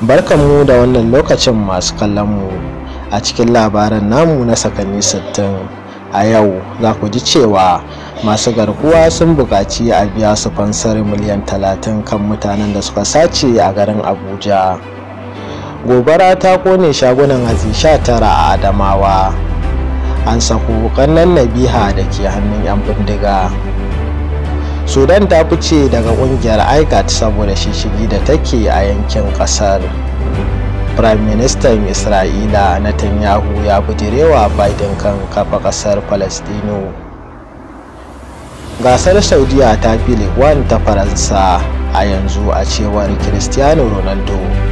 Barkanmu da wannan lokacin, masu kallon mu. A cikin labaran namu na sakanni 60 a yau, za ku ji cewa masu garkuwa sun buƙaci a biya su fansar miliyan 30 kan mutanen da suka sace a garin Abuja. Gobara ta kone shagunan hatsi 19 a Adamawa. An sako kannan Nabiha da ke hannun 'yan bindiga. Sudan ta fice daga kungiyar IGAD saboda shishigi da take a yankin kasar. Prime Minister Isra'ila Netanyahu ya bijirewa Biden kan kafa kasar Palestino. Gasar Saudiya ta fi Ligue 1 ta Faransa a yanzu, a cewar Cristiano Ronaldo.